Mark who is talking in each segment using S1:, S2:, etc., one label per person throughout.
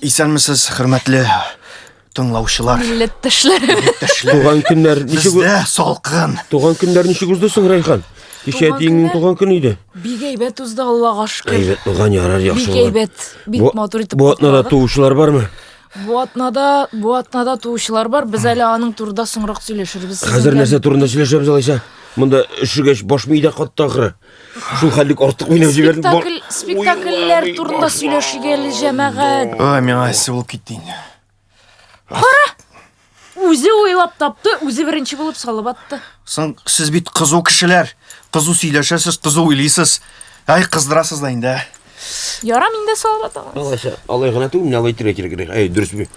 S1: Исәнмесез, хөрмәтле тыңлаучылар.
S2: Милләттәшләр.
S1: Милләттәшләр.
S3: Туган көннәр ничек
S1: Бездә салкын.
S3: Туган көннәр ничек узды соң, Рәйхан? Кичә
S2: Туган
S3: әтиеңнең
S2: көннәр?
S3: туган көне иде.
S2: Бик әйбәт узды, Аллага шөкер.
S3: Әйбәт булган, ярар, яхшы
S2: Бик
S3: булган.
S2: әйбәт, бик
S3: Бу-
S2: матур итеп
S3: Бу атнада
S2: котладык.
S3: туучылар бармы?
S2: Бу атнада, бу атнада туучылар бар. Без әле аның турында соңрак сөйләшербез. сезнең
S3: Хәзер
S2: белән.
S3: нәрсә турында сөйләшәбез алайса? Монда өшегәч баш миедә катты ахры. Шул хәллек артык уйнап җибәрдем.
S2: Спектакль, спектакльләр турында сөйләшик әле, җәмәгать.
S1: Ой, миңа эссе булып китте инде.
S2: Үзе уйлап тапты, үзе беренче булып салып атты.
S1: Соң сез бит кызу кешеләр. Кызу сөйләшәсез, кызу уйлыйсыз. Ай, кыздырасыз да инде.
S2: Яра мин дә салып атам.
S3: Алайса, алай гына түгел, менә алай итәргә кирәк. Әй, дөрес бит.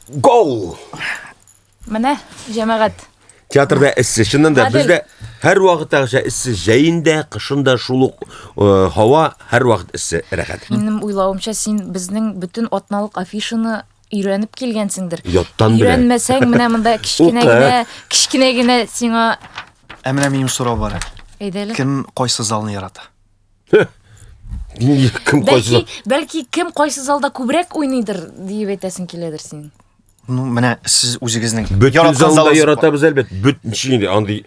S3: Гол!
S2: Менә, җәмәгать.
S3: Театрда эссе, чыннан да
S2: Гадел.
S3: бездә һәр вакыттагыча эссе, җәен дә, кышын да шул ук э, һава һәрвакыт эссе, рәхәт.
S2: Минем уйлавымча, син безнең бөтен атналык афишаны өйрәнеп килгәнсеңдер.
S3: Яттан белә.
S2: Өйрәнмәсәң, менә монда кечкенә
S3: Укы.
S2: генә, кечкенә генә сиңа
S1: Ә менә минем сорау бар әле.
S2: әйдә әле.
S1: Кем кайсы залны ярата?
S3: Кем кайсы?
S2: Бәлки, бәлки кем кайсы залда күбрәк уйныйдыр диеп әйтәсең киләдер синең.
S1: Ну, менә сез үзегезнең
S3: Бөтен
S1: яраткан
S3: залда
S1: залыгыз бар.
S3: яратабыз әлбәттә. Бөтен ничек инде андый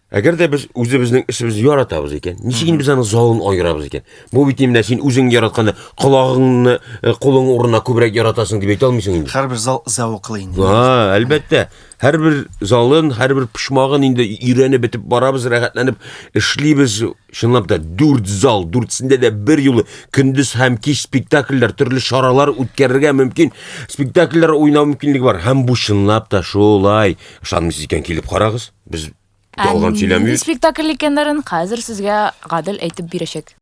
S3: Әгәр дә без үзебезнең эшебезне яратабыз икән, ничек инде без аның залын аерабыз икән? Бу бит инде менә син үзең яратканда колагыңны э, кулың урынына күбрәк яратасың дип әйтә алмыйсың инде.
S1: Һәрбер зал зәвыклы инде.
S3: Ha, әлбәттә. Һәрбер залын, һәрбер почмагын инде өйрәнеп бетеп барабыз, рәхәтләнеп эшлибез. Чынлап та дүрт зал, дүртсендә дә бер юлы көндез һәм кич спектакльләр, төрле чаралар үткәрергә мөмкин. Спектакльләр уйнау мөмкинлеге бар. Һәм бу чынлап та шулай. Ышанмыйсыз икән, килеп карагыз. Без
S2: Ә
S3: ялган
S2: нинди
S3: сөйләмибез.
S2: спектакль икәннәрен хәзер сезгә Гадел әйтеп бирәчәк.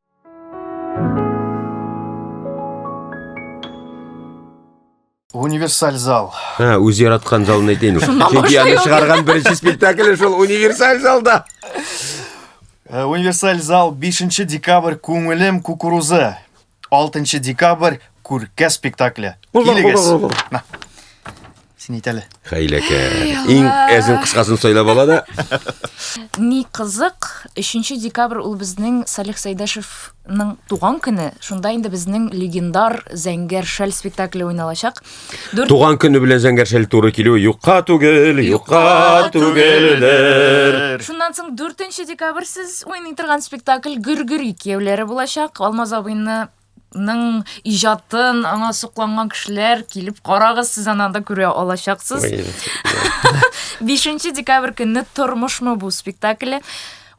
S1: Универсаль зал.
S3: Һа, үзе яраткан залын әйтәйин.
S2: Шуннан
S3: Чөнки аны
S2: башлый ул.
S3: чыгарган беренче спектакле шул универсаль залда.
S1: Э, Универсаль зал 5 декабрь Күңелем кукурузы. 6 декабрь Күркә спектакле. Килегез. На. Син әйт әле.
S3: Хәйләкәр. Иң әзен кыскасын сайлап ала да.
S2: Ни кызык, 3 декабрь ул безнең Салих Сәйдәшевның туган көне. Шунда инде безнең легендар Зәңгәр шәл спектакле уйналачак. Дүрт
S3: Туган көне белән зәңгәр шәл туры килүе юкка түгел, юкка түгелдер.
S2: Шуннан соң 4 декабрь сез уйный торган спектакль Гөргөри кияүләре булачак. Алмаз абыйны ның иҗатын аңа сокланган кешеләр килеп карагыз, сез аны анда күрә алачаксыз. 5 декабрь көнне Тормышмы бу спектакле.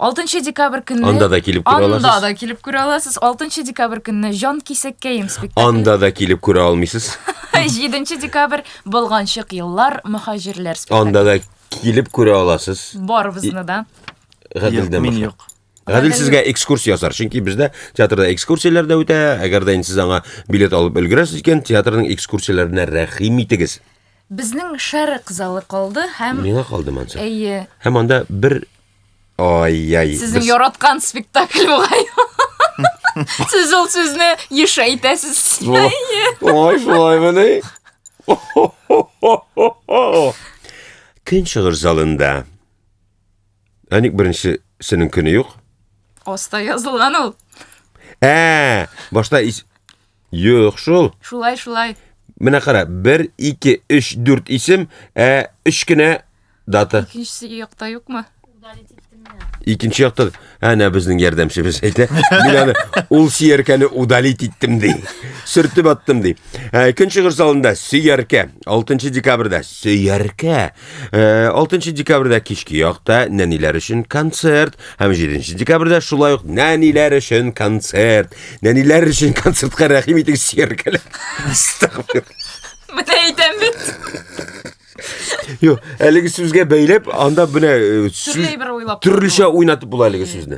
S2: 6 декабрь көнне
S3: Анда да килеп күрә
S2: Анда
S3: аласыз.
S2: да килеп күрә аласыз. 6 декабрь көнне Җан кисәккәем спектакле.
S3: Анда да килеп күрә алмыйсыз.
S2: 7 декабрь Болганчык еллар мөһаҗирләр спектакле.
S3: Анда да килеп күрә аласыз.
S2: Барыбызны да.
S3: Гаделдән
S1: Мин
S3: башка.
S1: юк.
S3: Гадел сезгә экскурсия ясар, чөнки бездә театрда экскурсияләр дә үтә. Әгәр дә инде сез аңа билет алып өлгерәсез икән, театрның экскурсияләренә рәхим итегез.
S2: Безнең Шәрык залы калды һәм
S3: Миңа калды монсы.
S2: әйе,
S3: Һәм анда бер ай-яй.
S2: сезнең
S3: бер-
S2: яраткан спектакль бугай. Сез ул сүзне еш әйтәсез.
S3: Ой, шулаймыни? Көнчыгыш залында. Ә ник беренчесенең көне юк?
S2: Аста язылган ул.
S3: Ә, башта ис... Юк шул.
S2: Шулай, шулай.
S3: Менә кара, 1, 2, 3, 4 исем, ә 3 кенә дата.
S2: Икенчесе якта юкмы?
S3: Икенче якта әнә безнең ярдәмчебез әйтә. Мин аны ул сөяркәне удалить иттем ди. Сөртеп аттым ди. Ә, Көнчыгыш залында сөяркә 6 декабрьдә сөяркә. Ә, 6 декабрьдә кичке якта нәниләр өчен концерт һәм 7 декабрьдә шулай ук нәниләр өчен концерт. Нәниләр өчен концертка рәхим итегез сөяркәләр. Астагфирулла.
S2: Менә әйтәм бит.
S3: Юк, әлеге сүзгә бәйләп, анда менә э, сүз
S2: Төрле әйбер уйлап
S3: төрлечә уйнатып була әлеге сүзне.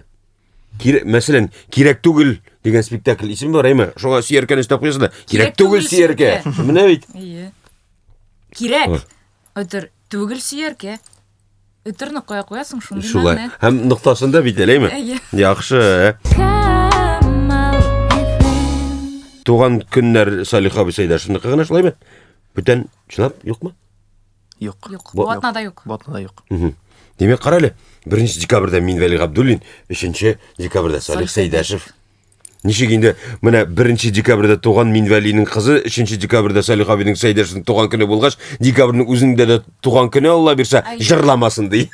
S3: Кире, мәсәлән, кирәк түгел дигән спектакль исеме бар, әйме? Шуңа сөяркәне өстәп куясың да, кирәк
S2: Кирәк
S3: түгел
S2: түгел
S3: сөяркә.
S2: сөяркә.
S3: Менә бит.
S2: Әйе. Кирәк. Өтер түгел сөяркә. Өтерне кая куясың, шундый
S3: Шулай.
S2: мәгънә.
S3: Һәм ноктасында бит әле, әйме?
S2: Әйе.
S3: Яхшы.
S2: Камал FM.
S3: Туган көннәр Салих абый Сәйдәшевнеке генә шулаймы? Бүтән чынлап юкмы?
S1: Юк.
S2: Юк,
S3: Бу-
S2: бу атнада юк.
S1: Бу атнада юк.
S3: Мгм. Демәк, кара әле, 1 декабрьдә мин Вәли Габдуллин, 3 декабрьдә Салих
S2: Салих
S3: Сәйдәшев. Ничек инде менә 1 декабрьдә туган Минвәлинең кызы, 3 декабрьдә Салих абиның Сәйдәшнең туган көне булгач, декабрьнең үзендә дә туган көне Алла бирсә, җырламасын ди.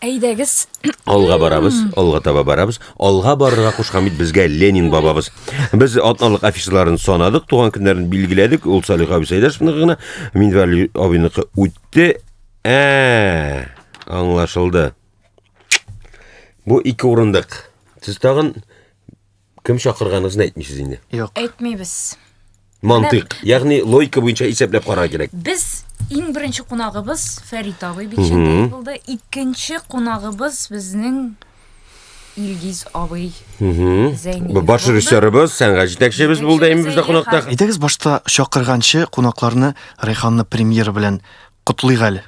S2: Әйдәгез.
S3: Алга барабыз, алга таба барабыз. Алга барырга кушкан бит безгә Ленин бабабыз. Без атналык афишаларын санадык, туган көннәрен билгеләдек. Ул Салих абый Сәйдәшевныкы гына, Минвәли абыйныкы үтте. Ә, аңлашылды. Бу ике урындык. Сез тагын кем чакырганыгызны әйтмисез инде.
S1: Юк.
S2: Әйтмибез.
S3: Мантыйк, ягъни логика буенча исәпләп карарга кирәк.
S2: Без иң беренче кунагыбыз Фәрит абый Бикчәнтәев булды. Икенче кунагыбыз безнең Илгиз абый Зәйниев.
S3: Баш режиссерыбыз, сәнгать җитәкчебез булды әйме бездә кунакта.
S1: Әйдәгез башта чакырганчы кунакларны Рәйханны премьера белән котлыйк әле.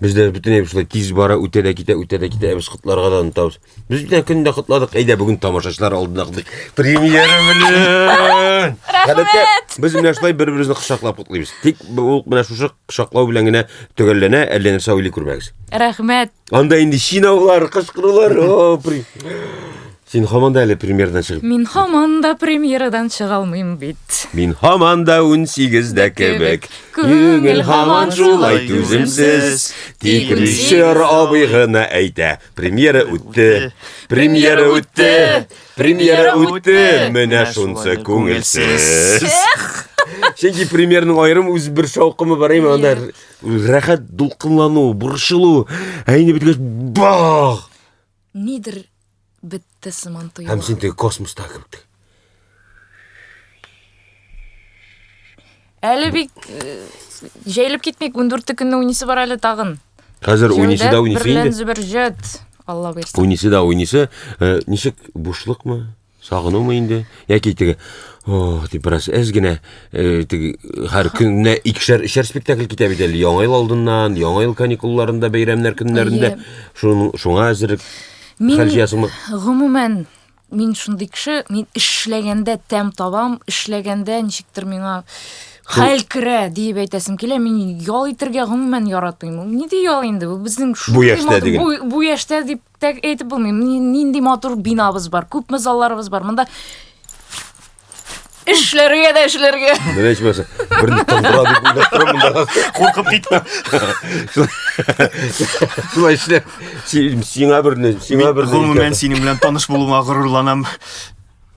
S3: Бездә бөтенләй шулай тиз бара, үтә дә китә, үтә дә китә, без котларга да онытабыз. Без бит көн дә котладык. Әйдә, бүген тамашачылар алдында котлыйк. Премьера белән!
S2: Рәхмәт!
S3: Без менә шулай бер-беребезне кочаклап котлыйбыз. Тик ул менә шушы кочаклау белән генә төгәлләнә, әллә нәрсә уйлый күрмәгез.
S2: Рәхмәт.
S3: Анда инде чинаулар, кычкырулар, о, при... Син һаман да әле премьерадан чыгып.
S2: Мин һаман да премьерадан чыга алмыйм бит.
S3: Мин һаман да 18-дә кебек. Күңел һаман шулай түземсез. Тик режиссер абый гына әйтә. Премьера үтте. Премьера үтте. Премьера үтте. Менә шунсы күңелсез. Чөнки премьераның аерым үз бер шаукымы бар, әйме, анда рәхәт дулкынлану, борчылу. Ә инде беткәч, бах!
S2: Нидер бетте сыман тоела.
S3: Һәм син теге космоста кебек.
S2: Әле бик э, җәелеп китмик, 14 көнне уйныйсы бар әле тагын.
S3: Хәзер уйныйсы да уйныйсы
S2: инде.
S3: Берлән
S2: Зөбәрҗәт, Алла бирсен.
S3: Уйныйсы да уйныйсы. Э, ничек бушлыкмы? Сагынумы инде? Яки теге, о, дип бераз әз генә э, теге һәр көнне икешәр, өчәр спектакль китә бит әле. Яңа ел алдыннан, яңа ел каникулларында, бәйрәмнәр көннәрендә. Шуның шуңа әзерлек
S2: Мин хәл җыясыңмы? Гомумән, мин шундый кеше, мин эшләгәндә тәм табам, эшләгәндә ничектер миңа хәл керә диеп әйтәсем килә. Мин ял итәргә гомумән яратмыйм. Нинди ял инде? Бу безнең
S3: бу яшьтә диген.
S2: Бу, бу яшьтә дип тә әйтеп булмый. Нинди матур бинабыз бар, күпме залларыбыз бар. Монда эшләргә дә эшләргә.
S3: Менә ичмаса, берни тындыра дип уйлап торам монда.
S1: Куркып киттем.
S3: Шулай эшләп, сиңа берне, сиңа берне.
S1: Гомумән синең белән таныш булуыма горурланам.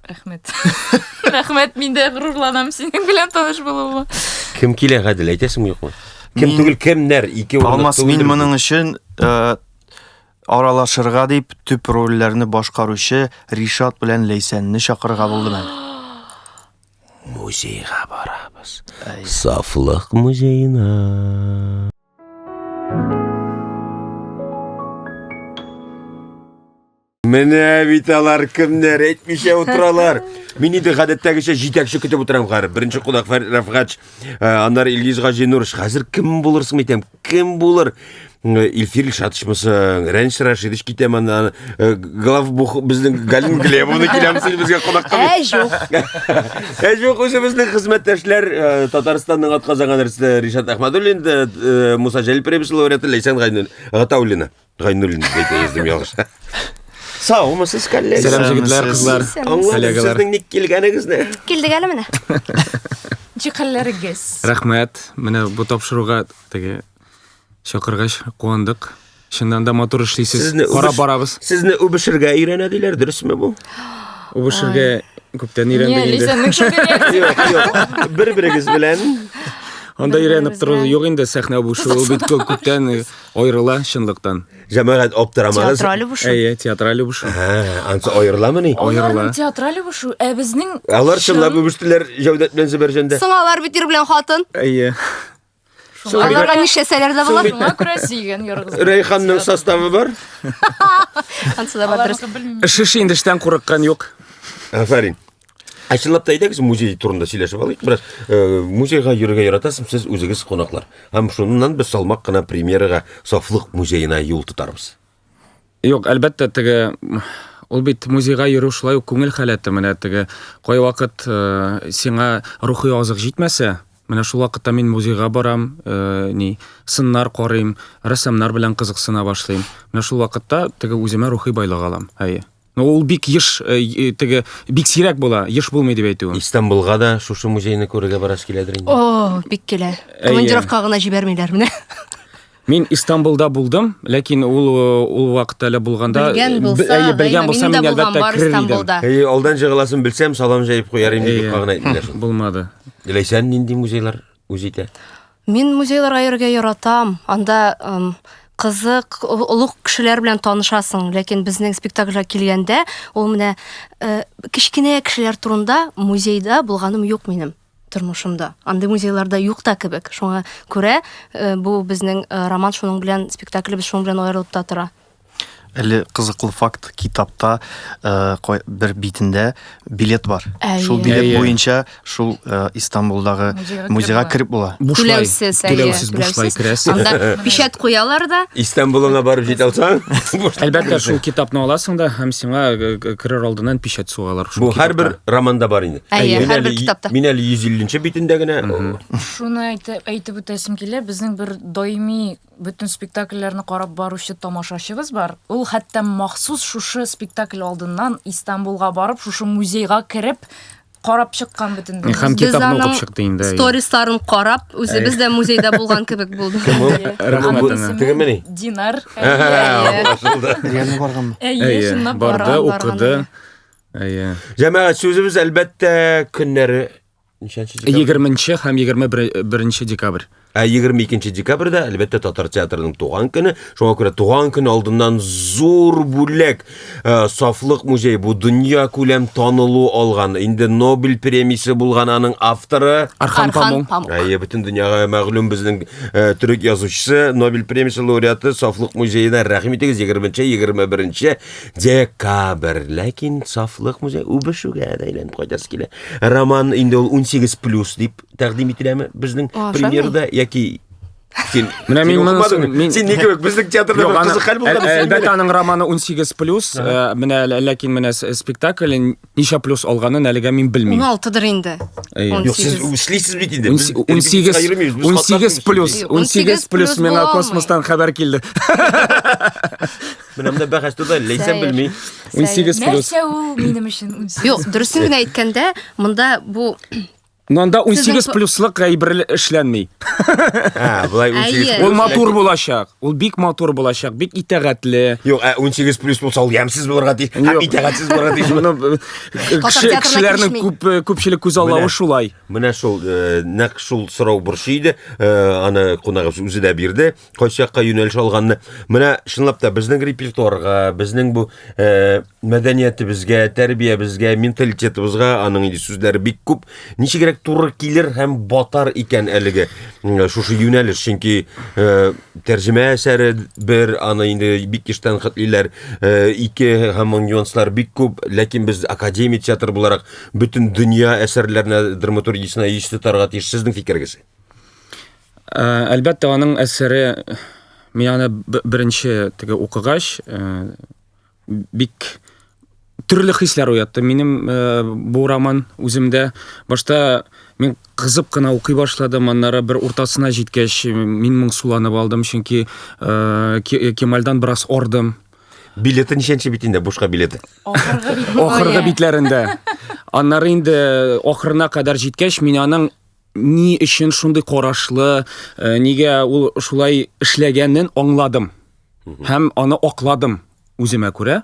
S2: Рәхмәт. Рәхмәт, мин дә горурланам синең белән таныш булуыма.
S3: Кем килә, Гадел, әйтәсеңме юкмы? Кем түгел, кемнәр? Ике
S1: урындык. Алмас, мин моның өчен э, Аралашырга дип төп рольләрне башкаручы Ришат белән Ләйсәнне чакырырга булдым әле.
S3: Музейга барабыз. Сафлык музеена. Менә бит алар кемнәр әйтмичә утыралар. Мин инде гадәттәгечә җитәкче көтеп утырам хәзер. Беренче кунак Фәрит Рәфгать, э, аннары Илгиз Газинурович. Хәзер кем булырсың әйтәм, кем булыр? Э, Илфир Илшатовичмысың, Рәнис Рашидович китәм аннан, э, главбух безнең Галина Глебовна киләмсең безгә кунакка?
S4: Ә юк.
S3: Ә юк, үзебезнең хезмәттәшләр, э, Татарстанның атказанган артисты Ришат Әхмәдуллин, Муса Җәлил премиясе лауреаты Ләйсән Гатауллина. Гайнуллин дип әйтә яздым ялгыш. Саумысыз, коллега.
S5: Сәлам, җегетләр, кызлар.
S3: Аңладым
S5: Коллегалар.
S3: сезнең ник килгәнегезне.
S4: Килдек әле менә.
S2: Ничек хәлләрегез?
S5: Рәхмәт. Менә бу тапшыруга теге чакыргач куандык. Чыннан да матур эшлисез.
S3: Сезне
S5: Карап
S3: үбеш-
S5: барабыз.
S3: Сезне үбешергә өйрәнә диләр, дөресме бу?
S5: Үбешергә күптән
S2: Ни,
S5: өйрәндек инде.
S2: Лизаның шундый реакциясе.
S3: Юк, юк. Бер-берегез белән.
S5: Анда өйрәнеп тору юк инде, сәхнә үбешү ул бит күптән аерыла чынлыктан.
S3: Җәмәгать аптырамагыз.
S4: Театраль үбешү.
S5: Әйе, театраль үбешү.
S3: Ә, ансы аерыламыни?
S5: Аерыла.
S2: Аларның театраль үбешү, ә безнең
S3: Алар чынлап үбештеләр Җәүдәт белән Зөбәрҗәндә.
S4: Соң алар бит ир белән хатын.
S5: Әйе.
S4: Аларга нишләсәләр дә була.
S2: Шуңа күрә сөйгән ярыгыз.
S3: Рәйханның составы бар.
S4: Ансы да бар дөрес.
S2: Аларныкы белмим.
S5: Эш эш инде эштән курыккан юк.
S3: Афәрин. Ә чынлап та әйдәгез музей турында сөйләшеп алыйк бераз. Э, музейга йөрергә яратасыз, сез үзегез кунаклар. Һәм шуннан без салмак кына премьерага Сафлык музеена юл тотарбыз.
S5: Юк, әлбәттә, теге ул бит музейга йөрү шулай ук күңел халәте. Менә теге кайвакыт э, сиңа рухи азык җитмәсә, менә шул вакытта мин музейга барам, э, ни, сыннар карыйм, рәссамнар белән кызыксына башлыйм. Менә шул вакытта теге үземә рухи байлык алам. Әйе. Но ул бик еш э, э, теге бик сирәк була, еш булмый дип әйтүем.
S3: Истанбулга да шушы музейны күрергә барасы киләдер инде.
S4: О, бик килә. Командировкага гына җибәрмиләр менә.
S5: Мин Истанбулда булдым, ләкин ул э, ул вакытта әле булганда
S4: Белгән булса,
S5: әйе, белгән
S4: Гайна,
S5: булса
S4: минем
S5: мин
S4: дә булган
S5: әлбәттә
S4: бар
S5: керер идем.
S4: Истанбулда.
S3: Әйе, алдан җыгыласын белсәм, салам җәеп куяр идем дип
S5: Әйе.
S3: юкка гына әйтмиләр шул.
S5: Булмады.
S3: Ләйсән нинди музейлар үз итә?
S4: Мин музейларга йөрергә яратам. Анда ым, кызык, олуг кешеләр белән танышасың. Ләкин безнең спектакльгә килгәндә, ул менә э, кечкенә кешеләр турында музейда булганым юк минем тормышымда. Андый музейларда юк та кебек. Шуңа күрә э, бу безнең э, роман шуның белән, спектаклебез шуның белән аерылып та тора.
S1: Әле кызыклы факт, китапта э, бер битендә билет бар.
S4: Әйе.
S1: Шул билет
S5: Әйе.
S1: буенча шул э, Истанбулдагы
S2: Музейга кереп
S1: музейга
S2: була.
S1: кереп була.
S5: Бушлай.
S4: Түләүсез, әйе,
S5: Түләүсез бушлай керәсең.
S4: Анда печать куялар да.
S3: Истанбулыңа барып җитә алсаң, бушлай
S5: Әлбәттә, шул китапны аласың да һәм сиңа э, керер алдыннан печать сугалар. шул
S3: Бу һәрбер
S5: китапта.
S3: романда бар инде.
S4: Әйе,
S3: Мин
S4: һәрбер
S3: әле-
S4: китапта.
S3: Мин әле 150 битендә генә.
S2: Шуны әйтеп, әйтеп үтәсем килә, безнең бер даими бөтен спектакльләрне карап баручы тамашачыбыз бар. Ул хәтта махсус шушы спектакль алдыннан Истанбулга барып, шушы музейга кереп, карап чыккан бөтен дөнья.
S5: Һәм
S4: Без
S5: китапны
S4: аның
S5: укып чыкты инде. әйе.
S4: Сторисларын карап, үзебез дә музейда булган кебек булдык.
S3: Кем ул?
S5: Рәхмәт
S3: Бу-
S5: аңа.
S3: Тегемени?
S2: Динар.
S3: Аңлашылды.
S1: Реально барганмы?
S2: Әйе,
S5: Әйе,
S2: чынлап
S5: барды,
S2: барган.
S4: барган,
S5: укыды. Әйе.
S3: Җәмәгать сүзебез әлбәттә көннәре ничәнче декабрь?
S5: 20 һәм 21 декабрь.
S3: Ә 22 декабрьдә әлбәттә татар театрының туган көне. Шуңа күрә туган көне алдыннан зур бүләк э, Сафлык музее бу дөнья күләм танылу алган. Инде Нобель премиясе булган аның авторы
S5: Архан Памук.
S4: Памук.
S3: Әйе, бөтен дөньяга мәгълүм безнең э, төрек язучысы, Нобель премиясе лауреаты Сафлык музеена рәхим итегез 20-21 декабрь. Ләкин Сафлык музее үбешүгә дә әйләнеп кайтасы килә. Роман инде ул 18 плюс дип тәкъдим ителәме безнең
S4: О,
S3: премьерада яки син
S5: Менә
S3: син
S5: мин моны-
S3: укымадыңмы?
S5: мин-
S3: Син ни кебек безнең театрда
S5: Юк,
S3: бер
S5: аны-
S3: кызык хәл булган.
S5: әл- Әлбәттә, аның романы 18 плюс, э, менә ләкин менә с- спектакль ничә плюс алганын әлегә мин белмим.
S4: 16-дыр инде.
S5: Әйе.
S3: Юк, сез
S4: 18.
S3: эшлисез бит инде. Без
S5: 18
S3: репетициягә йөрмибез, без
S5: 18
S3: катнашмыйбыз
S5: плюс,
S3: чөнки.
S5: 18 плюс
S4: плюс
S5: миңа
S4: була алмый.
S5: космостан хәбәр килде.
S3: Менә монда бәхәс туды, Ләйсән
S4: Сәер.
S3: белми.
S5: 18 плюс.
S2: Нәрсә ул минем өчен 18?
S4: Юк, дөресен генә әйткәндә, монда бу
S5: Но анда 18
S4: Сезнең-
S5: плюслык әйбер эшләнми.
S3: Ә, болай 18
S4: Әйе.
S5: Ул матур булачак. Ул бик матур булачак, бик итагатьле.
S3: Юк, ә 18 плюс булса ул ямьсез булырга тиеш, һәм
S5: Юк.
S3: итагатьсез булырга тиеш.
S5: Моны
S4: Татар театрына
S5: кешеләрнең
S4: килешми.
S5: күп күпчелек күзаллавы
S3: Менә.
S5: шулай.
S3: Менә шул, э, нәкъ шул сорау борчый иде. Э, аны кунагыбыз үзе дә бирде. Кайсы якка юнәлеш алганны. Менә чынлап та безнең репертуарга, безнең бу э, мәдәниятебезгә, тәрбиябезгә, менталитетыбызга аның инде сүзләре бик күп. Ничегрәк туры килер һәм батар икән әлеге шушы юнәлеш, чөнки э, тәрҗемә әсәре бер, аны инде бик еш тәнкыйтьлиләр, э, ике һәм нюанслар бик күп, ләкин без академия театры буларак бөтен дөнья әсәрләренә, драматургиясенә йөз тотарга тиеш. Сезнең фикерегез?
S5: Э, Әлбәттә, аның әсәре мин аны беренче теге укыгач, э, бик төрле хисләр уятты. Минем э, бу роман үземдә башта мин кызып кына укый башладым, аннары бер уртасына җиткәч, мин моңсуланып алдым, чөнки э, Кемальдан бераз ордым.
S3: Билеты ничәнче бит инде, бушка билеты?
S2: Ахыргы бит.
S5: Ахыргы битләрендә. Аннары инде ахырына кадәр җиткәч, мин аның ни өчен шундый карашлы, э, нигә ул шулай эшләгәнен аңладым. Һәм аны акладым үземә күрә.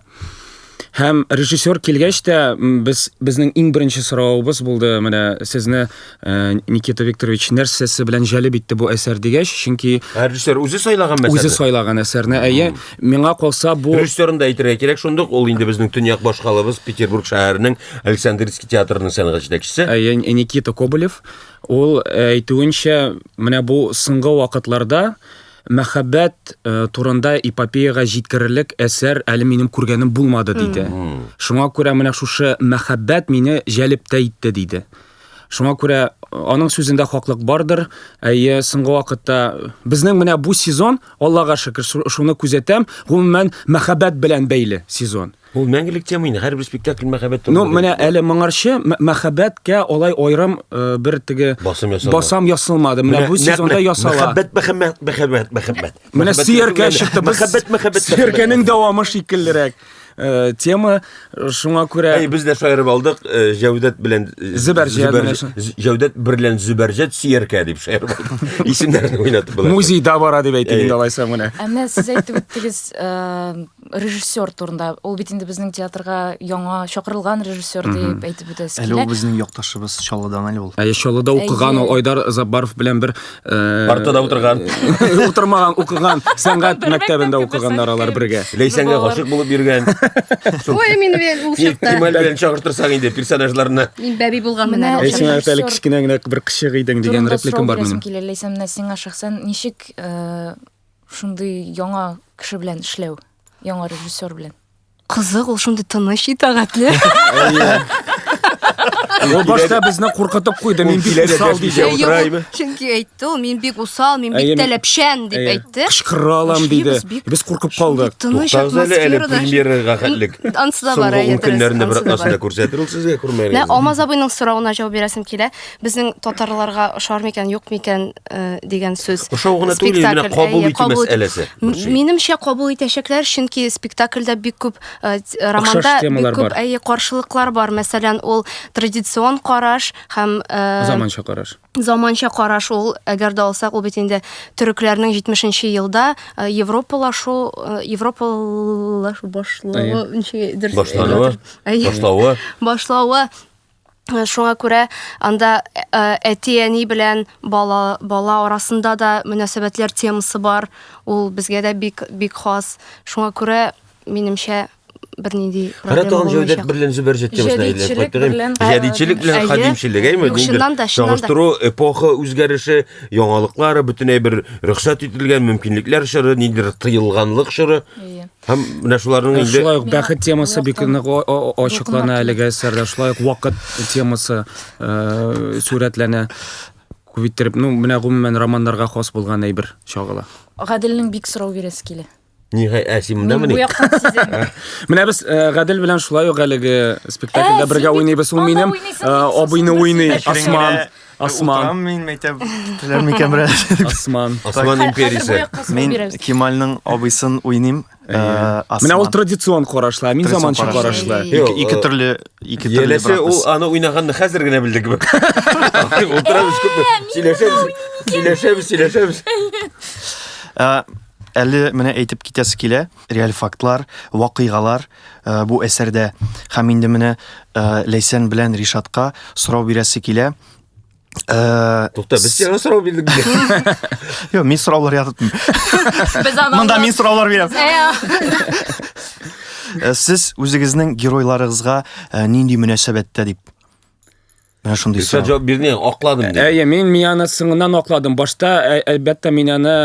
S5: Һәм режиссер килгәч тә без безнең иң беренче соравыбыз булды, менә сезне э, Никита Викторович нәрсәсе белән җәлеп итте бу әсәр дигәч, чөнки
S3: Ә, режиссер үзе сайлаган мәсәлән.
S5: үзе сайлаган әсәрне. Әйе, миңа калса бу
S3: Режиссерын да әйтергә кирәк шундук, ул инде безнең төньяк башкалабыз Петербург шәһәренең Александринский театрының сәнгать җитәкчесе.
S5: Әйе, Никита Кобылев ул әйтүенчә, менә бу соңгы вакытларда мәхәббәт э, турында эпопеяга җиткерерлек әсәр әле минем күргәнем булмады диде. Шуңа күрә менә шушы мәхәббәт мине җәлеп тә итте диде. Шуңа күрә э, аның сүзендә хаклык бардыр. Әйе, соңгы вакытта безнең менә бу сезон, Аллага шөкер, шуны күзәтәм, гомумән мәхәббәт белән бәйле сезон.
S3: Ул мәңгелек тема инде, һәрбер спектакль мәхәббәт
S5: Ну, менә әле моңарчы мәхәббәткә алай аерым э, бер теге
S3: Басым ясалмады.
S5: басым ясалмады. Менә бу сезонда ясала.
S3: Мәхәббәт, мәхәббәт, мәхәббәт, мәхәббәт.
S5: Менә сөяркә чыкты.
S3: Мәхәббәт, мәхәббәт.
S5: Сөяркәнең дәвамы шикеллерәк. э, тема. Шуңа күрә
S3: Әй, без дә шаярып алдык, э, Җәүдәт белән э,
S5: Зөбәрҗәт менә шул.
S3: Җәүдәт берлән Зөбәрҗәт сөяркә дип шаярып алдык. Исемнәрен уйнатып була.
S5: Музейда бара дип әйтик инде алайса менә.
S2: Ә менә сез әйтеп үттегез, э, режиссер турында. Ул бит инде безнең театрга яңа чакырылган режиссер дип әйтеп үтәсе
S1: Әле ул
S2: килә.
S1: безнең якташыбыз Чаллыдан әле ул.
S5: Әйе, Чаллыда укыган ул Айдар Заббаров белән бер э,
S3: Партада утырган.
S5: Утырмаган, укыган, сәнгать
S2: Бер
S5: мәктәбендә
S2: мәктәптә
S5: укыганнар алар бергә.
S3: Ләйсәнгә гашык булып йөргән.
S4: Ой, мин бит ул чакта.
S3: Кемал белән чагыштырсаң инде персонажларны.
S4: Мин бәби булганмын
S2: Менә
S4: әле ул
S5: Әй, син
S4: чакта.
S5: әле кечкенә генә бер кычык идең дигән
S2: Турында
S5: репликам
S2: сорау
S5: бар
S2: бирәсем
S5: минем.
S2: килә, Ләйсән, менә сиңа шәхсән ничек э, шундый яңа кеше белән эшләү, яңа режиссер белән?
S4: Кызык, ул шундый тыныч, итагатьле.
S5: Ул башта безне куркытып куйды, мин бик
S3: килә дә
S5: усал
S3: дәшмичә
S5: диде.
S3: утыра име?
S4: Чөнки әйтте ул, мин бик усал, мин
S5: Әйе,
S4: бик
S5: мин-
S4: таләпчән дип
S5: Әйе.
S4: әйтте.
S5: Кычкыра алам диде.
S4: Эшлибез бик
S5: Без куркып калдык.
S4: Тыныч
S3: Туктагыз әле әле
S4: атмосферада.
S3: премьерага хәтлек.
S4: Ансы да бар,
S3: Соңгы
S4: әйе,
S3: ун көннәрендә бер
S4: дөрес, ансы да
S3: атнасында
S4: бар.
S3: күрсәтер ул сезгә күрмәгез.
S4: Менә Алмаз абыйның соравына җавап бирәсем килә. Безнең татарларга ошар микән, юк микән э, дигән сүз.
S3: Ошау гына түгел, менә
S4: Спектакль,
S3: кабул
S4: әйе,
S3: итү
S4: кабул итү.
S3: мәсьәләсе.
S4: Минемчә кабул итәчәкләр, чөнки спектакльдә бик күп э, романда бик
S5: темалар
S4: күп
S5: бар.
S4: әйе каршылыклар бар. Мәсәлән, ул традицион караш һәм э,
S5: Заманча караш.
S4: заманча караш ул әгәр дә алсак ул бит инде төрекләрнең 70 елда э, европалашу э, европалашу башлавы ничек дөрес
S3: Башлануы,
S4: Әйе.
S3: башлавы.
S4: башлавы Э, шуңа күрә анда э, әти-әни белән бала бала арасында да мөнәсәбәтләр темасы бар ул безгә дә бик бик хас шуңа күрә минемчә бернинди
S3: Кара
S4: проблема
S3: тагын Җәүдәт
S4: булмаячак.
S3: берлән Зөбәрҗәт темасына әйләнеп
S2: Җәдитчелек
S3: кайттык.
S2: берлән
S3: Җәдитчелек белән
S4: Әйе.
S3: хадимчелек, әйме?
S4: Юк, чыннан да, чыннан да.
S3: Чагыштыру, эпоха үзгәреше, яңалыклары, бөтенләй бер рөхсәт ителгән мөмкинлекләр чоры, ниндидер тыелганлык чоры.
S2: Әйе.
S3: Һәм менә шуларның инде
S5: Шулай ук
S2: Миңа
S5: бәхет темасы
S2: бу
S5: бик
S2: яктан
S5: нык ачыклана
S2: дулкынлар
S5: әлеге әсәрдә. Шулай ук вакыт темасы э, сурәтләнә. Күп иттереп, ну, менә гомумән романнарга хас булган әйбер чагыла.
S2: Гаделнең бик сорау бирәсе килә.
S3: Ниһай, ә син
S2: Мин
S3: мондамыни?
S2: бу яктан сизәм.
S5: Менә без э, Гадел белән шулай ук әлеге спектакльдә
S2: Ә,
S5: бергә
S2: син бит
S5: уйныйбыз. Ул
S2: анда
S5: минем
S2: уйныйсың
S5: э,
S2: бит,
S5: абыйны
S2: сосын бер
S5: уйный.
S2: спектакль.
S5: Осман. Осман.
S1: Утырам мин мәктәп теләр микән берәр?
S5: Осман.
S3: Осман
S2: Хәзер бу
S3: империясе.
S2: якка сорау
S1: Мин
S2: бирәбез.
S1: Кемальның абыйсын уйныйм. Э,
S5: Менә ул
S1: Осман.
S5: традицион карашлы, ә мин
S1: Традицион
S5: заманча
S1: карашлы.
S5: карашлы.
S3: Юк,
S1: Ике, ике
S3: э,
S1: төрле ике төрле
S3: Еләсе
S1: брат
S3: ул
S1: без.
S3: аны уйнаганны хәзер генә белдек кебек. Утырабыз күпме. Сөйләшәбез, сөйләшәбез, сөйләшәбез.
S1: Э, Әле менә әйтеп китәсе килә, реаль фактлар, вакыйгалар э, бу әсәрдә. Һәм инде менә э, Ләйсән белән Ришатка сорау бирәсе килә. Э,
S3: Тукта, без сиңа сорау бирдек.
S1: Юк, мин сораулар язып.
S2: Без аны
S1: Монда мин сораулар бирәм.
S2: Ә,
S1: Э, Сез үзегезнең геройларыгызга э, нинди мөнәсәбәттә дип? Менә шундый
S3: Ришат
S1: сорау.
S3: җавап бирде, акладым диде.
S5: Әйе, мин мин аны соңыннан акладым. Башта ә- әлбәттә мин аны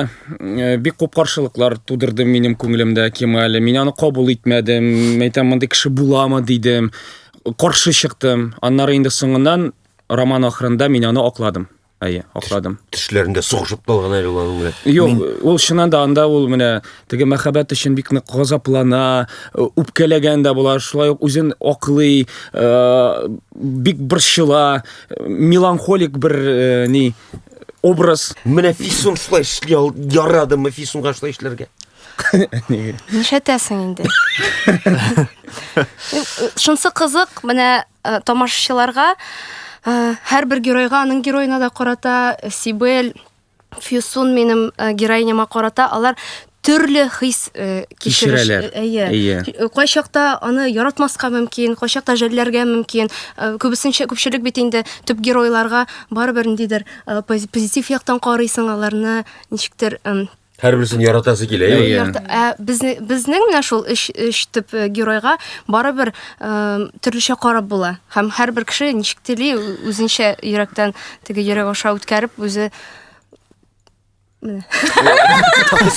S5: э, бик күп каршылыклар тудырды минем күңелемдә Кемале. Мин аны кабул итмәдем. Әйтәм, мондый кеше буламы дидем. Каршы чыктым. Аннары инде соңыннан роман ахырында мин аны акладым. Әйе, акладым.
S3: Төшләрендә сугышып калган әле ул аның белән.
S5: Юк, ул чыннан да анда ул менә теге мәхәббәт өчен бик нык газаплана, э, үпкәләгән дә була, шулай ук үзен аклый, э, бик борчыла, э, меланхолик бер э, ни образ.
S3: Менә Фисун шулай эшли ал, ярадымы Фисунга шулай эшләргә?
S4: Нишләтәсең инде? Шунсы кызык, менә э, тамашачыларга э, һәрбер геройга, аның героена да карата э, Сибель, Фюсун минем э, героиняма карата алар төрле хис э, кичереш.
S5: Кичерәләр.
S4: Әйе.
S5: Әйе.
S4: Кайчакта аны яратмаска мөмкин, кайчакта жәлләргә мөмкин. Э, Күбесенчә күпчелек бит инде төп геройларга барыбер ниндидер э, позитив яктан карыйсың аларны, ничектер эм,
S3: Һәрберсен яратасы килә, әйе.
S5: Әйе.
S4: Ярты- Ә безне, безнең менә шул өч, өч төп э, геройга барыбер э, төрлечә карап була. Һәм һәрбер кеше ничек тели үзенчә йөрәктән теге йөрәк аша үткәреп үзе менә.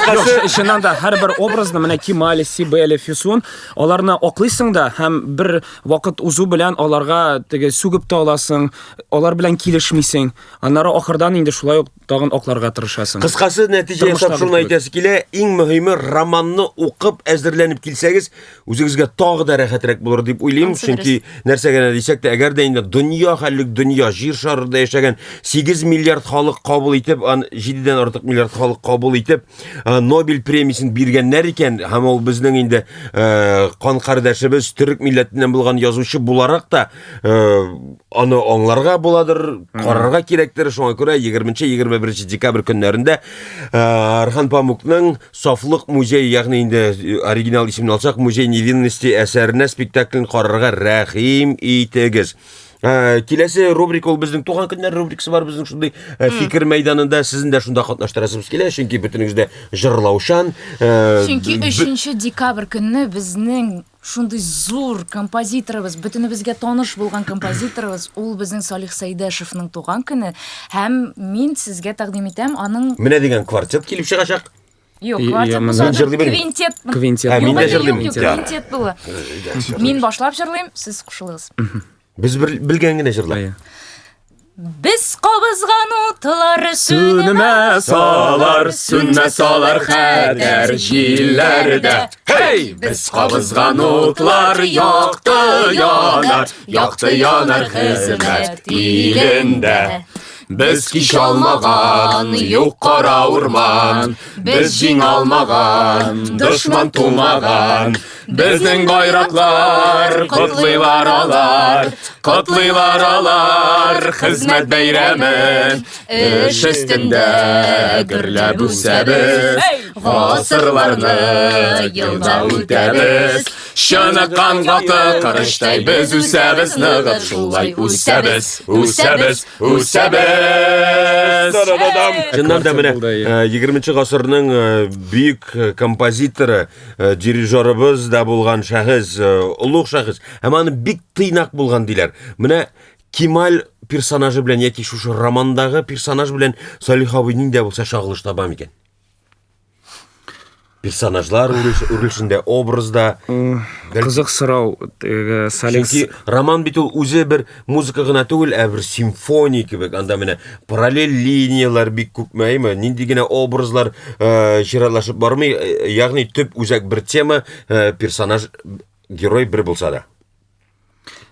S5: Юк, чыннан да һәрбер образны менә Кемаль, Сибель, Фисун аларны аклыйсың да һәм бер вакыт узу белән аларга теге сүгеп тә аласың, алар белән килешмисең. Аннары ахырдан инде шулай ук тагын акларга тырышасың.
S3: Кыскасы нәтиҗә ясап
S5: Тормыштагы
S3: шуны
S5: кебек.
S3: әйтәсе килә, иң мөһиме романны укып әзерләнеп килсәгез, үзегезгә тагы да рәхәтрәк булыр дип уйлыйм,
S4: Ансы
S3: чөнки нәрсә генә дисәк тә, әгәр дә инде дөнья хәллек дөнья, җир шарында яшәгән 8 миллиард халык кабул итеп, ан 7-дән артык миллиард миллиард халык кабул итеп, Нобель премиясен биргәннәр икән, һәм ул безнең инде кан кардәшебез, төрек милләтеннән булган язучы буларак та аны аңларга буладыр, карарга кирәктер. Шуңа күрә 20-21 декабрь көннәрендә Орхан Памукның Сафлык музее, ягъни инде оригинал исемен алсак, Музей невинности әсәренә спектаклен карарга рәхим итегез. Киләсе рубрика ул безнең туган көннәр рубрикасы бар безнең шундый фикер мәйданында сезне дә шунда катнаштырасыбыз килә, чөнки бөтенегез дә җырлаучан.
S2: Чөнки 3 декабрь көнне безнең шундый зур композиторыбыз, бөтенебезгә таныш булган композиторыбыз, ул безнең Салих Сәйдәшевның туган көне. Һәм мин сезгә тәкъдим итәм аның
S3: Менә дигән квартет килеп чыгачак.
S2: Юк, квартет булса да квинтет.
S5: Квинтет.
S3: Ә, мин дә җырлыйм.
S2: Квинтет була. Мин башлап җырлыйм, сез кушылыгыз.
S3: Без бер белгән генә җырлар.
S2: Без кабызган утлар
S5: сүнмәс алар, сүнмәс алар хәтәр җилләрдә. Хей! Без кабызган утлар якты янар, якты янар хезмәт илендә. Без кич алмаган, юк кара урман, без җиң алмаган, дошман тумаган. Безнең байраклар котлыйлар алар, котлыйлар алар хезмәт бәйрәмен. Эш өстендә гөрләп үсәбез, гасырларны елда үтәбез. Чыныккан каты корычтай без үсәбез ныгып, шулай үсәбез, үсәбез, үсәбез.
S3: Чыннан да менә 20 гасырның бөек композиторы дирижерыбыз да булган шәхес, олуг шәхес. Һәм аны бик тыйнак булган диләр. Менә Кемаль персонажы белән яки шушы романдагы персонаж белән Салих абый нинди дә булса чагылыш таба микән? Персонажлар үрелешендә, образда.
S5: Кызык сорау, Салих.
S3: Чөнки роман бит ул үзе бер музыка гына түгел, ә бер симфония кебек. Анда менә параллель линияләр бик күпме, әйме? Нинди генә образлар чиратлашып бармый, ягъни төп үзәк бер тема, персонаж, герой бер булса да.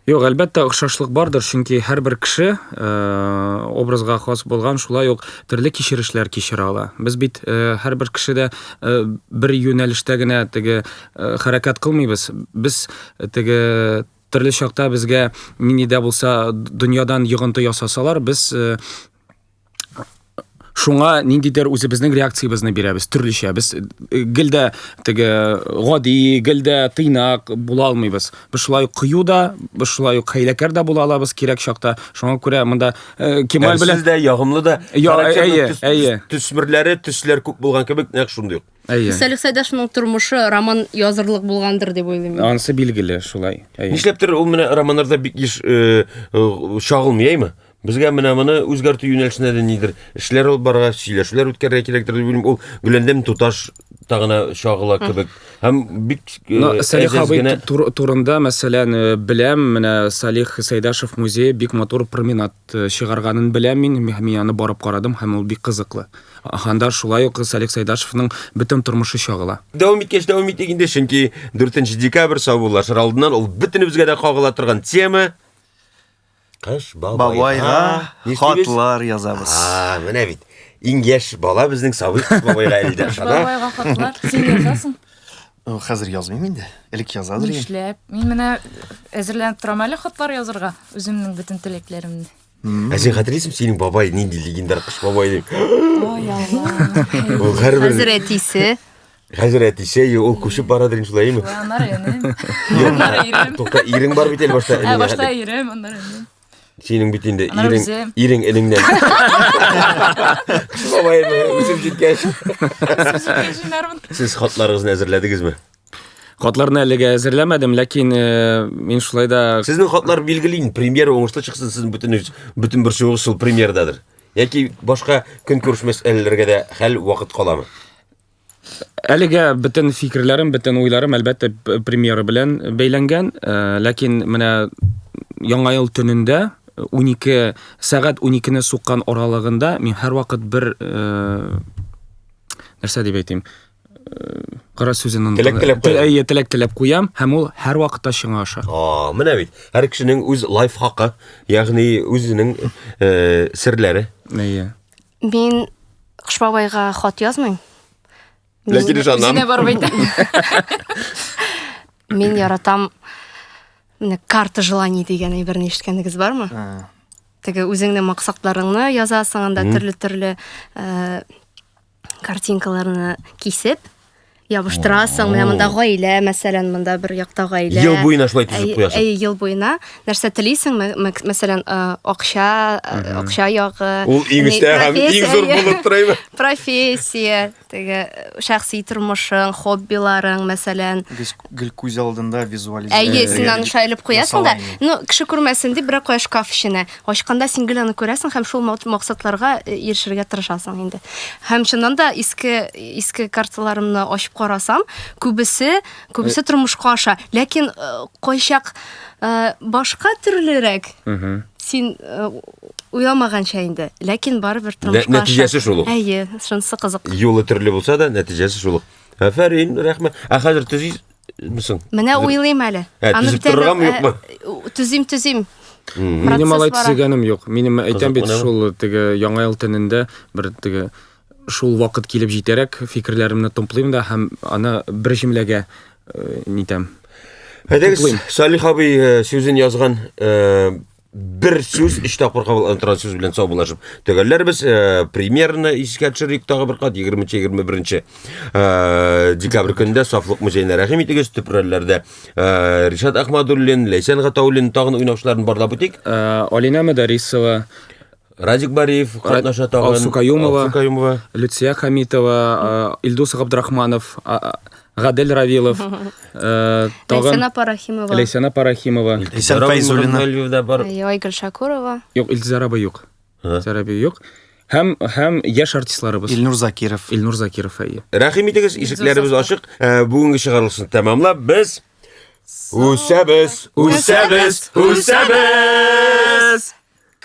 S5: Юк, әлбәттә, охшашлык бардыр, чөнки һәрбер кеше образга хас булган шулай ук төрле кичерешләр кичерә ала. Без бит һәрбер кеше дә бер юнәлештә генә теге хәрәкәт кылмыйбыз. Без теге төрле чакта безгә нинди дә булса дөньядан йогынты ясасалар, без шуңа ниндидер үзебезнең реакциябезне бирәбез төрлечә. Без гел дә теге гади, гел дә тыйнак була алмыйбыз. Без шулай ук кыю да, без шулай ук хәйләкәр дә була алабыз кирәк чакта. Шуңа күрә монда
S3: Кемаль белән Сез дә ягымлы да,
S5: әйе, әйе.
S3: Төсмерләре, төсләр күп булган кебек, нәкъ шундый ук.
S5: Әйе.
S4: Салих Сәйдәшевның тормышы роман язырлык булгандыр дип уйлыйм.
S5: Анысы билгеле, шулай.
S3: Әйе. Нишләптер ул менә романнарда бик еш чагылмый, әйме? Безгә менә моны үзгәртү юнәлешендә дә нидер эшләр алып барырга, сөйләшүләр үткәрергә кирәктер дип уйлыйм. Ул Гөләндәм туташ та гына чагыла кебек. Һәм бик
S5: Но Салих абый турында, мәсәлән, беләм, менә Салих Сәйдәшев музее бик матур променад чыгарганын беләм мин, мин аны барып карадым һәм ул бик кызыклы. Анда шулай ук Салих Сәйдәшевның бөтен тормышы чагыла.
S3: Дәвам иткәч, дәвам итик инде, чөнки 4 декабрь саубуллашыр алдыннан ул бөтенебезгә дә кагыла торган тема. Кыш
S1: бабайга хатлар язабыз.
S3: А, менә бит. Иң яшь бала безнең сабый Кыш бабайга әле дә
S2: ышана. Бабайга хатлар. Син язасың?
S1: Хәзер язмыйм инде. Элек язадыр
S2: идем. Нишләп? Мин менә әзерләнеп торам әле хатлар язырга, үземнең бөтен теләкләремне.
S3: Ә син хәтерлисеңме, синең бабай нинди легендар Кыш бабай дип?
S2: Ой, Алла.
S3: Ул һәрбер
S4: Хәзер әтисе.
S3: Хәзер әтисе, ул күчеп барадыр инде шулаймы?
S2: Шулай, аннары энем. Аннары ирем.
S3: Тукта, ирең бар бит әле башта.
S2: Ә, башта ирем, аннары энем.
S3: Синең бит инде ирең, ирең энеңнән. Бабай, үсеп җиткәч.
S2: Үсеп җиткәч җыйнармын.
S3: Сез хатларыгызны әзерләдегезме?
S5: Хатларны әлегә әзерләмәдем, ләкин мин шулай да
S3: Сезнең хатлар билгеле инде, премьера уңышлы чыксын, сезнең бөтен бөтен борчуыгыз шул премьерададыр. Яки башка көнкүреш мәсьәләләргә дә хәл вакыт каламы?
S5: Әлегә бөтен фикерләрем, бөтен уйларым, әлбәттә, премьера белән бәйләнгән. Ләкин менә Яңа ел төнендә 12 сәгать 12-не суккан аралыгында мин һәрвакыт бер нәрсә дип әйтим, кара сүзен
S3: онытам. Теләк теләп куям.
S5: Әйе, теләк теләп куям һәм ул һәрвакытта чыңа аша.
S3: А, менә бит. Һәр кешенең үз лайфхакы, ягъни үзенең серләре.
S5: Әйе.
S4: Мин Кыш бабайга хат язмыйм.
S3: Ләкин ышанам.
S2: Үзенә барып әйтә.
S4: Мин яратам менә карта желаний дигән әйберне ишеткәнегез бармы? Теге үзеңнең максатларыңны язасың анда төрле-төрле э, картинкаларны кисеп ябыштырасың. Менә монда гаилә, мәсәлән, монда бер якта гаилә.
S3: Ел буена шулай төзеп куясың.
S4: Әй, ел буена нәрсә телисең, мәсәлән, э, акча, э, акча ягы.
S3: Ул иң өстә һәм иң зур булып тора.
S4: Профессия, теге э, шәхси тормышың, хоббиларың, мәсәлән.
S1: Гел күз алдында визуализация.
S4: Әйе, син аны шайлып куясың да, ну, кеше күрмәсен дип, берәр кая шкаф эченә. Ачканда син гел аны күрәсең һәм шул максатларга э, ирешергә тырышасың инде. Һәм чыннан да иске иске карталарымны ачып карасам, күбесе күбесе тормышка аша. Ләкин э, кайчак башка төрлерәк. Син уйламаганча инде. Ләкин барыбер тормышка
S3: аша. Нәтиҗәсе шул ук.
S4: Әйе, шунысы кызык.
S3: Юлы төрле булса да, нәтиҗәсе шул ук. Афәрин, рәхмәт. Ә хәзер төзисең?
S4: Менә уйлыйм әле.
S3: Ә, төзеп торыргамы, юкмы?
S4: Төзим, төзим.
S5: Минем алай төзегәнем юк. Минем әйтәм бит шул теге Яңа ел төнендә бер теге шул вакыт килеп җитәрәк фикерләремне туплыйм да һәм аны бер җөмләгә нитәм.
S3: Әйдәгез, Салих абый сүзен язган бер сүз, өч тапкыр кабатлана торган сүз белән саубуллашып төгәлләрбез. Премьераны искә төшерик тагы бер кат 20-21 декабрь көнендә Сафлык музеена рәхим итегез. Төп рольләрдә Ришат Ахмадуллин, Ләйсән Гатауллин, тагын уйнаучыларын барлап үтик.
S5: Алина Мөдәрисова,
S3: Радик Бариев катнаша тагын.
S5: Алсу Каюмова, Алсу Каюмова, Люция Хамитова, Илдус Габдрахманов, Гадел Равилов,
S4: тагын Ләйсән апа Рахимова.
S5: Ләйсән апа Рахимова.
S1: Ләйсән Фәйзуллина.
S4: Айгөл Шакурова.
S5: Юк, Илтизар абый юк. Илтизар абый юк. Һәм һәм яшь артистларыбыз.
S1: Илнур Закиров.
S5: Илнур Закиров, әйе.
S3: Рәхим итегез, ишекләребез ачык. Бүгенге чыгарылышны тәмамлап, без үсәбез, үсәбез, үсәбез!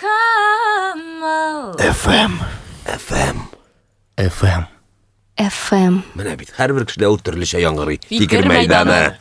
S2: Камал.
S1: FM.
S3: FM.
S1: FM.
S4: FM.
S3: Менә бит һәрбер кешедә ул төрлечә яңгырый. Фикер мәйданы.